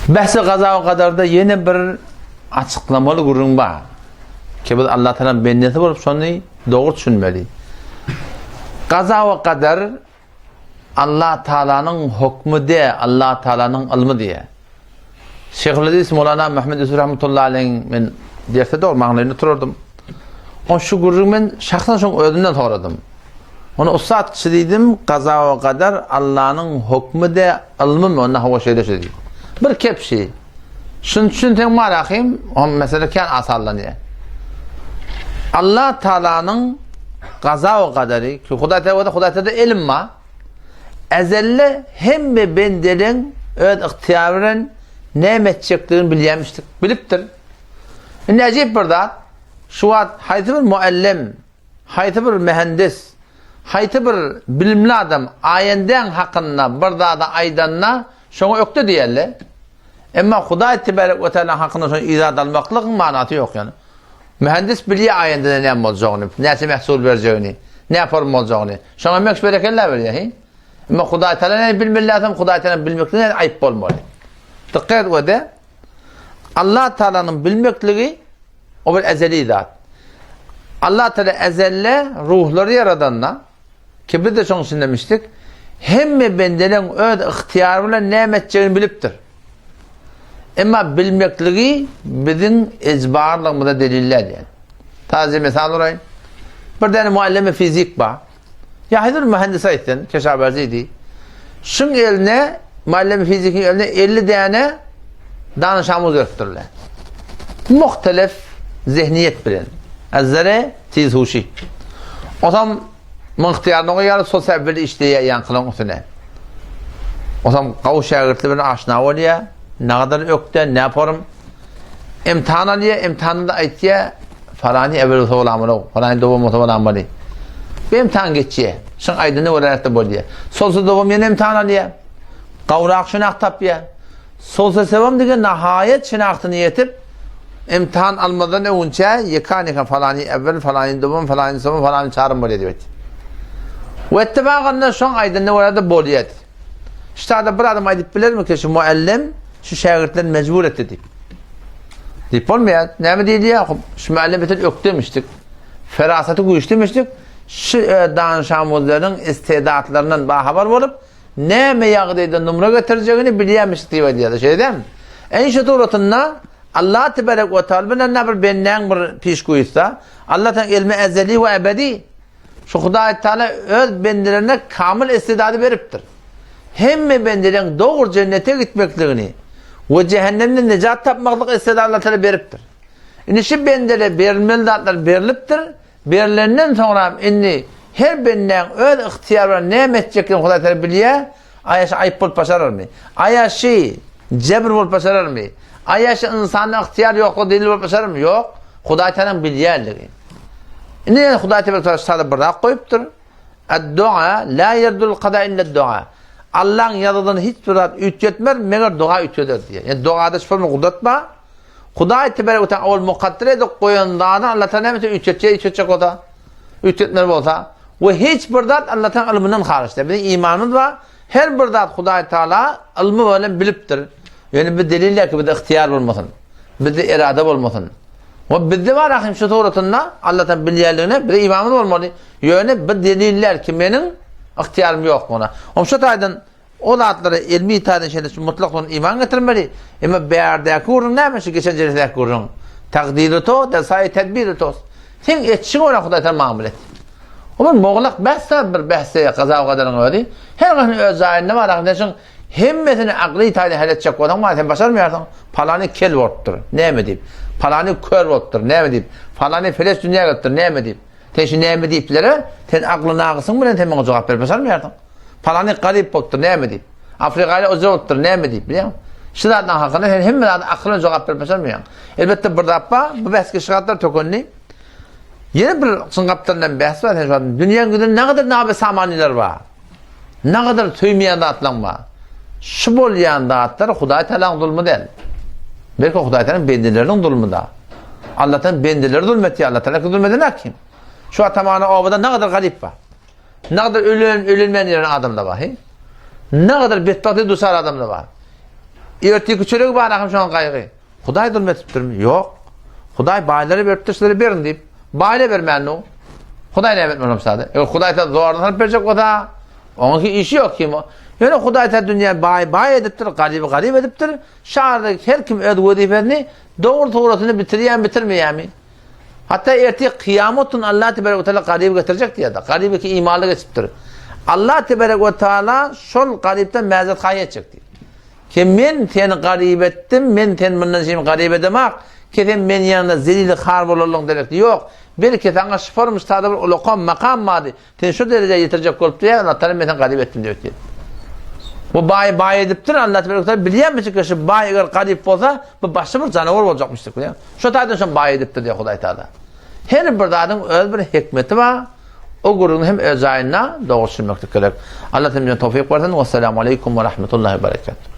Bähsi gaza we kadarda ýene bir açyklamaly gürrüň bar. Ki biz Allah Taala bendesi bolup şony dogry düşünmeli. Gaza we kadar Allah Taalanyň hukmy de, Allah Taalanyň ylmy diýe. Şeýhul Hadis Mowlana Muhammed Ýusuf rahmetullahi aleýhiň men derse dogry maňlaýynda oturardym. On şu gürrüň men şahsan şoň özünden soradym. Ony ussat kişi diýdim, gaza we kadar Allanyň hukmy de, ylmymy? Onda hawa şeýle şeýle diýdi. Bir kepşi. Şuny düşünseň bar ahym, o mesele kän asanlanýar. Allah Taalanyň gaza we kadary, ki Hudaý Taala Hudaý Taala elm bar. Ezelde hemme bendeleň öz ygtyýary bilen näme etjekdigini bilýärmişdik, bilipdir. Indi äjip bir zat, şu wagt haýsy bir muallem, haýsy bir mühendis, haýsy bir bilimli adam aýendäň hakynda bir zady aýdanda, şoňa ökde diýerler. Emma Hudaý tebarek we teala hakynda şony yza dalmaklygyň manasy ýok ýani. Mühendis bilýär aýendede näme boljagyny, näçe mehsul berjegini, nä form boljagyny. Şoňa mekş berekella berýär, he? Emma Hudaý Teala näme bilmeli Hudaý Teala bilmekde näme aýyp bolmaly. Dikkat et wede. Allah Teala'nın bilmekligi o bir ezeli zat. Allah Teala ezelle ruhlary yaradanda ki biz de şoň içinde demişdik, hemme bendeleň öz ygtyýary bilen näme etjegini bilipdir. Emma bilmekligi biziň ejbarlygymyza deliller diýen. Taze mysal uraýyn. Bir däne muallimi fizik bar. Ýa haýsy bir mühendis aýtsyn, keşaberzi diý. Şuň eline, muallimi fizikiň eline 50 däne danyş-amuz beripdirler. Muhtelif zehniýet bilen. Azzere tiz huşy. Osam Muhtyýaryny goýýar, sol säbbil işleýär ýaňkylaň üstüne. Osam gawy şägirtli bilen aşna bolýar. Nagadar ökde, näporum. Imtihan alýar, imtihanda aýtýar, falany ewel sowalamyl, falany dowam sowalamyl. Bu imtihan geçýär. Şuň aýdyny görärde bolýar. Solsa dowam ýene imtihan alýar. Gawrak şynak tapýar. Solsa sebam diýen nahaýat şynagtyny ýetip, imtihan almazdan öňünçä ýekan-ýekan falany ewwel, falany dowam, falany sowam, falany çarym bolýar diýip aýtdy. We ittifakanda şoň aýdynyna görä-de bolýar diýip. Şu taýda bir adam aýdyp bilermi ki, şu muallim şu şägirtleri mejbur etdi diýip. Diýip bolmaýar. Näme diýilýär? Şu muallim beter ökdemişdik. Ferasaty güýçlümişdik. Şu e, danyşamuzlaryň istedatlaryndan bahabar bolup, näme ýagdaýda numra getirjegini bilýärmiş diýip aýdýarlar. Şeýle dälmi? Eý şu suratynda Allah tebarek we taala bilen bir bendäň bir pişguýsa, Allah taala ilmi ezeli we ebedi şu Hudaý taala öz bendelerine kamyl istidady beripdir. Hemme bendeleň dogry jennete gitmekligini we cehennemden nejat tapmaklyk istidady Allah taala beripdir. Indi şu bendele berilmeli zatlar berilipdir. Berlenden soňram indi her bendäň öz ygtyýary bilen näme etjekdigini Hudaý Tagala bilýär, aýa şy aýyp bolup başararmy? Aýa şy jebr bolup başararmy? Aýa şy ynsanda ygtyýar ýoklugy delil bolup başararmy? Ýok, Hudaý Tagalaň bilýänligi. Indi ýene Hudaý Tagala şu taýda bir zat goýupdyr. Ad-dua la yerdul kada illa dua. Allaň ýazgydyny hiç bir zat üýtgetmez, meger doga üýtgeder diýýär. Ýani dogada şu bir gudrat bar. Hudaý tebarek we taala ol mukadder edip goýan zadyny Allah taala näme üçin üýtgetjek, üýtgetjek bolsa, üýtgetmeli bolsa we hiç bir zat Allah taala ylmyndan haryç däl. Biziň imanymyz bar. Her bir zat Hudaý taala ylmy bilen bilipdir. Ýöne bir delil ýok ki bizde ygtyýar bolmasyn. Bizde irade bolmasyn. We bizde bar ahim şu suratynda Allah taala bilýänligine bize imanymyz bolmaly. Ýöne bir deliller ki meniň ygtyýarym ýok buna. Oň şu taýdan O zatlara ilmi taýdan şeýle şu mutlak son iman getirmeli. Emma bärdäki gürrüň näme şu geçen jelsedäki gürrüň? Takdiri to, da saý tedbiri to. Sen etşiň görä Hudaý sana mamul et. O bir moglak bähse bir bähse gaza gadaryň özi. Her gasyny öz jaýynda bar, sen şuň hemmesini akly taýdan hal etjek bolsaň bar, sen başarmaýarsyň. Palany kel bolupdyr, näme diýip. Palany kör bolupdyr, näme diýip. Palany feleç dünýä gelipdir, näme diýip. Sen şu näme diýiplere, sen akly nagysyň bilen sen muňa jogap berip başarmaýarsyň. Palany garyp bolupdyr, näme diýip. Afrikaly oja bolupdyr, näme diýip, bilýäňmi? Şu zatlaryň hakynda sen hemme zady akyl bilen jogap berip başarmaýaň. Elbetde bir zat bar, bu bäs geçigatlar tökenli. Ýene bir çyn gapdalyndan bäs bar, sen şu dünýäň ýüzünde nägadar nabe samanylar bar. Nägadar söýmeýän zatlaň bar. Şu bolýan zatlar Hudaý Tagalaň zulmy däl. Belki Hudaý Tagalaň bendeleriniň zulmy da. Allah Tagala bendeleri zulm etýär, Allah Tagala zulm eden kim? Şu atamana obada nägadar garyp bar. Nägadar ölen, ölenmän ýören adamlar bar, he? Nägadar betbagtly dusar adamlar bar. Erteki çöregi bar ahym şoňa gaýgy. Hudaý zulum etipdirmi? Ýok. Hudaý baýlara beripdir, sizlere beriň diýip. Baýla bermändir. Hudaý näme etmeli bolsa? Eger Hudaý sana zordan salyp berjek bolsa, onuň işi ýok kim. Ýöne Hudaý ta dünýä baý baý edipdir, garyby garyp edipdir. Şarda her kim öz wezipesini dogry suratyny bitirýärmi, bitirmeýärmi? Hatda ertir kyýamat gün Allah tebarek we taala garyby getirjek diýýär. Garyby ki imanly geçipdir. Allah tebarek we taala şol garypdan mäzret haýy etjek diýýär. Ki men seni garyp etdim, men seni mundan şeýle garyp edemak, ki sen men ýanynda zelil har bolarlygyň derekli ýok. Belki saňa şyparmyş sada bir ulakam makam bardy. Seni şu derejä ýetirjek bolup diýýär, Allah taala men seni garyp etdim diýip diýýär. Bu baý baý edipdir, Allah tebarek taala bilýärmiş ki şu baý eger garyp bolsa, bu başga bir janawar boljakmyş diýip. Şu taýdan şony baý edipdir diýýär Hudaý taala. Her bir zadyň öz bir hikmeti bar. O gürrüňi hem öz jaýynda dogry düşünmeklik gerek. Allah hemmämize towfyk bersin. Wessalamu aleýkum we rahmetullahi we berekatuh.